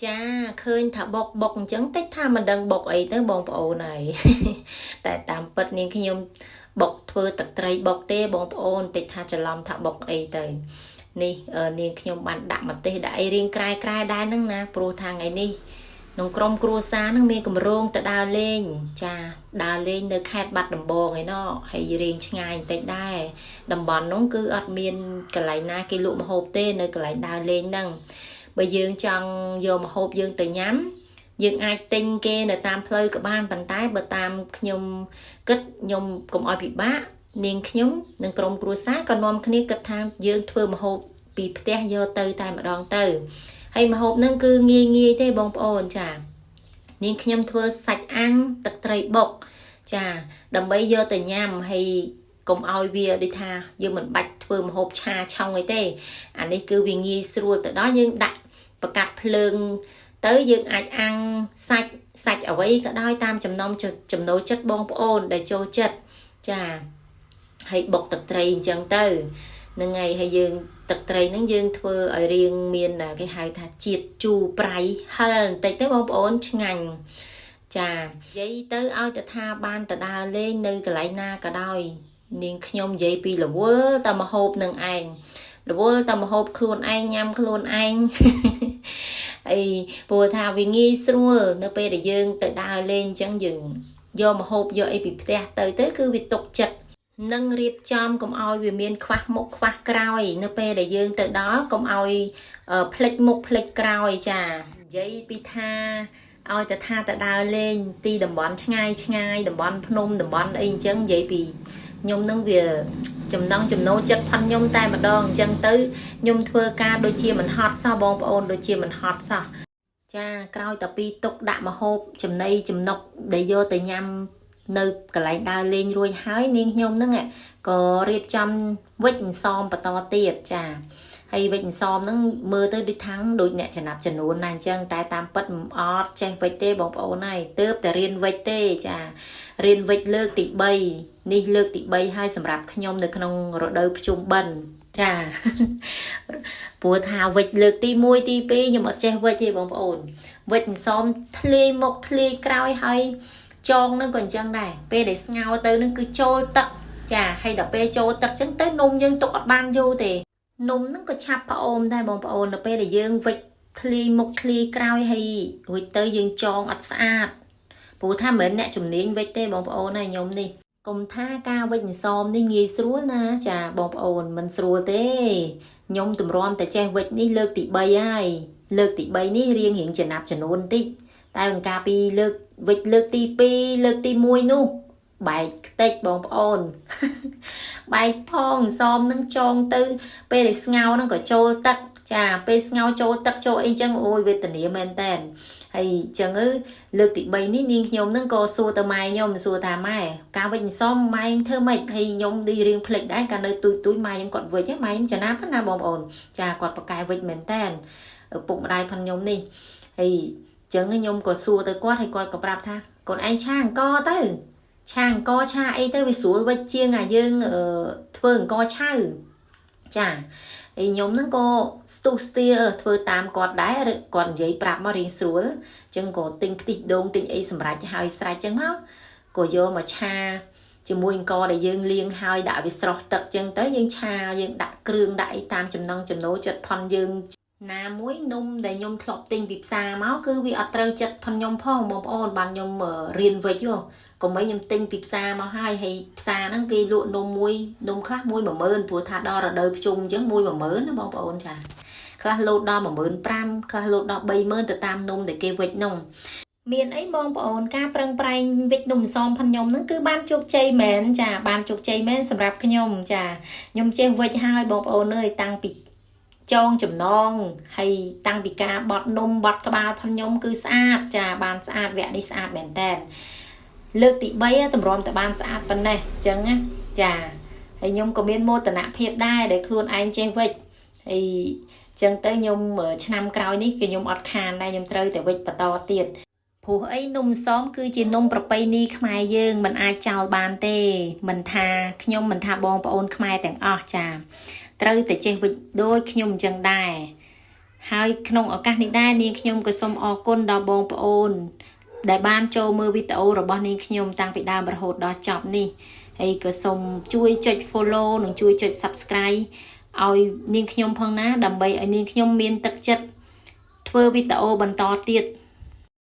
ចាឃើញថាបុកបុកអញ្ចឹងតិចថាមិនដឹងបុកអីទៅបងប្អូនហើយតែតាមពិតនាងខ្ញុំបុកធ្វើទឹកត្រីបុកទេបងប្អូនតិចថាច្រឡំថាបុកអីទៅនេះនាងខ្ញុំបានដាក់ម្ទេសដាក់អីរៀងក្រែក្រែដែរហ្នឹងណាព្រោះថាថ្ងៃនេះក្នុងក្រុមគ្រួសារនឹងមានកម្រងទៅដើរលេងចាដើរលេងនៅខេត្តបាត់ដំបងឯណោះហើយរៀងឆ្ងាយបន្តិចដែរតំបន់នោះគឺអត់មានកន្លែងណាគេលក់ម្ហូបទេនៅកន្លែងដើរលេងហ្នឹងបើយើងចង់យកម្ហូបយើងទៅញ៉ាំយើងអាចទិញគេនៅតាមផ្លូវក៏បានប៉ុន្តែបើតាមខ្ញុំគិតខ្ញុំកុំឲ្យពិបាកនាងខ្ញុំនិងក្រុមគ្រួសារក៏នាំគ្នាគិតថាយើងធ្វើម្ហូបពីផ្ទះយកទៅតែម្ដងទៅហើយម្ហូបនឹងគឺងាយងាយទេបងប្អូនចានាងខ្ញុំធ្វើសាច់អាំងទឹកត្រីបុកចាដើម្បីយកទៅញ៉ាំហើយកុំឲ្យវាដូចថាយើងមិនបាច់ធ្វើម្ហូបឆាឆុងអីទេអានេះគឺវាងាយស្រួលទៅដល់យើងដាក់ប្រកាត់ភ្លើងទៅយើងអាចអាំងសាច់សាច់អ្វីក៏ដោយតាមចំណងចំណូលចិត្តបងប្អូនដែលចូលចិត្តចាហើយបុកទឹកត្រីអញ្ចឹងទៅនឹងហើយហើយយើងទឹកត្រីហ្នឹងយើងធ្វើឲ្យរៀងមានគេហៅថាជាតិជូរប្រៃហិលបន្តិចទៅបងប្អូនឆ្ងាញ់ចានិយាយទៅឲ្យទៅថាបានទៅដើរលេងនៅកន្លែងណាក៏ដោយនាងខ្ញុំនិយាយពីរវល់តែម្ហូបនឹងឯងរវល់តែម្ហូបខ្លួនឯងញ៉ាំខ្លួនឯងអីព្រោះថាវាងាយស្រួលនៅពេលដែលយើងទៅដើរលេងអញ្ចឹងយើងយកម្ហូបយកអីពីផ្ទះទៅទៅគឺវាទុកចិត្តនឹងរៀបចំកុំឲ្យវាមានខ្វះមុខខ្វះក្រោយនៅពេលដែលយើងទៅដល់កុំឲ្យភ្លេចមុខភ្លេចក្រោយចានិយាយពីថាឲ្យទៅថាទៅដើរលេងទីតំបន់ឆ្ងាយឆ្ងាយតំបន់ភ្នំតំបន់អីអញ្ចឹងនិយាយពីខ្ញុំនឹងវាចំណង់ចំណូលចិត្តផាន់ខ្ញុំតែម្ដងអញ្ចឹងទៅខ្ញុំធ្វើការដូចជាមិនហត់សោះបងប្អូនដូចជាមិនហត់សោះចាក្រោយតែពីទុកដាក់ម្ហូបចំណីចំណុកដែលយកទៅញ៉ាំនៅកន្លែងដើរលេងរួចហើយនាងខ្ញុំហ្នឹងក៏រៀបចំវិចអន្សមបន្តទៀតចាហើយវិចអន្សមហ្នឹងមើលទៅដូចថាំងដូចអ្នកចំណាប់ចំនួនណាអញ្ចឹងតែតាមពិតមិនអត់ចេះវិចទេបងប្អូនហើយទើបតែរៀនវិចទេចារៀនវិចលើកទី3នេះលើកទី3ហើយសម្រាប់ខ្ញុំនៅក្នុងរដូវភ្ជុំបិណ្ឌចាព្រោះថាវិចលើកទី1ទី2ខ្ញុំអត់ចេះវិចទេបងប្អូនវិចអន្សមធ្លាយមុខធ្លាយក្រោយហើយចងនឹងក៏អញ្ចឹងដែរពេលដែលស្ងោរទៅនឹងគឺចូលទឹកចាហើយដល់ពេលចូលទឹកអញ្ចឹងទៅនំយើងទុកអត់បានយូរទេនំនឹងក៏ឆាប់ផ្អូមដែរបងប្អូននៅពេលដែលយើងវិចធ្លាយមុខធ្លាយក្រោយហើយរួចទៅយើងចងអត់ស្អាតព្រោះថាមិនមែនអ្នកជំនាញវិចទេបងប្អូនហើយខ្ញុំនេះកុំថាការវិចអន្សមនេះងាយស្រួលណាចាបងប្អូនមិនស្រួលទេខ្ញុំទម្រាំតែចេះវិចនេះលើកទី3ហើយលើកទី3នេះរៀងរៀងចំណាប់ចំនួនបន្តិចតែអង្ការពីលើកវិចលើកទី2លើកទី1នោះបែកខ្ទេចបងប្អូនបែកផងសមនឹងចងទៅពេលដែលស្ងោរនឹងក៏ចូលទឹកចាពេលស្ងោរចូលទឹកចូលអីចឹងអូយវេទនាមែនតែនហើយចឹងលើកទី3នេះនាងខ្ញុំនឹងក៏សួរទៅម៉ែខ្ញុំសួរថាម៉ែការវិចសមម៉ែធ្វើម៉េចហើយខ្ញុំឌីរៀងភ្លេចដែរកាលនៅទូចទូចម៉ែខ្ញុំគាត់វិចម៉ែខ្ញុំចំណាប់ណាបងប្អូនចាគាត់ប្រកែវិចមែនតែនឪពុកម្ដាយផនខ្ញុំនេះហើយចឹងខ្ញុំក៏សួរទៅគាត់ហើយគាត់ក៏ប្រាប់ថាកូនឯងឆាអង្គទៅឆាអង្គឆាអីទៅវាស្រួលវិចជាងអាយើងធ្វើអង្គឆៅចាហើយខ្ញុំហ្នឹងក៏ស្ទុះស្ទាធ្វើតាមគាត់ដែរគាត់និយាយប្រាប់មករៀងស្រួលអញ្ចឹងក៏ទិញខ្ទិះដូងទិញអីសម្រាប់ហើយស្រេចអញ្ចឹងមកក៏យកមកឆាជាមួយអង្គដែលយើងលាងហើយដាក់វាស្រស់ទឹកអញ្ចឹងទៅយើងឆាយើងដាក់គ្រឿងដាក់អីតាមចំណង់ចំណូលចិត្តផនយើងណាមួយនំដែលខ្ញុំធ្លាប់ទិញពីផ្សារមកគឺវាអត់ត្រូវចិត្តផនខ្ញុំផងបងប្អូនបានខ្ញុំរៀនវិចហ៎កុំអីខ្ញុំទិញពីផ្សារមកហើយហើយផ្សារហ្នឹងគេលក់នំមួយនំខ្លះមួយ10000ព្រោះថាដល់រដូវភ្ជុំអញ្ចឹងមួយ10000ណាបងប្អូនចាខ្លះលោតដល់15000ខ្លះលោតដល់30000ទៅតាមនំដែលគេវិចនោះមានអីបងប្អូនការប្រឹងប្រែងវិចនំសមផនខ្ញុំហ្នឹងគឺបានជោគជ័យមែនចាបានជោគជ័យមែនសម្រាប់ខ្ញុំចាខ្ញុំចេះវិចហើយបងប្អូនអើយតាំងពីចងចំណងហើយតាំងពីការបត់នំបត់ក្បាលផនខ្ញុំគឺស្អាតចាបានស្អាតវគ្គនេះស្អាតមែនតើលើកទី3តម្រាំតែបានស្អាតប៉ុណ្ណេះអញ្ចឹងណាចាហើយខ្ញុំក៏មានមោទនភាពដែរដែលខ្លួនឯងចេះវិចហើយចឹងទៅខ្ញុំឆ្នាំក្រោយនេះគឺខ្ញុំអត់ខានដែរខ្ញុំត្រូវតែវិចបន្តទៀតព្រោះអីនំសមគឺជានំប្រពៃណីខ្មែរយើងមិនអាចចោលបានទេមិនថាខ្ញុំមិនថាបងប្អូនខ្មែរទាំងអស់ចាត្រូវតែចេះវិចដូចខ្ញុំអញ្ចឹងដែរ ហើយក្នុងឱកាសនេះដែរនាងខ្ញុំក៏សូមអរគុណដល់បងប្អូន ដែលបានចូលមើលវីដេអូរបស់នាងខ្ញុំតាំងពីដើមរហូតដល់ចប់នេះហើយក៏សូមជួយចុច follow និងជួយចុច subscribe ឲ្យនាងខ្ញុំផងណាដើម្បីឲ្យនាងខ្ញុំមានទឹកចិត្តធ្វើវីដេអូបន្តទៀត។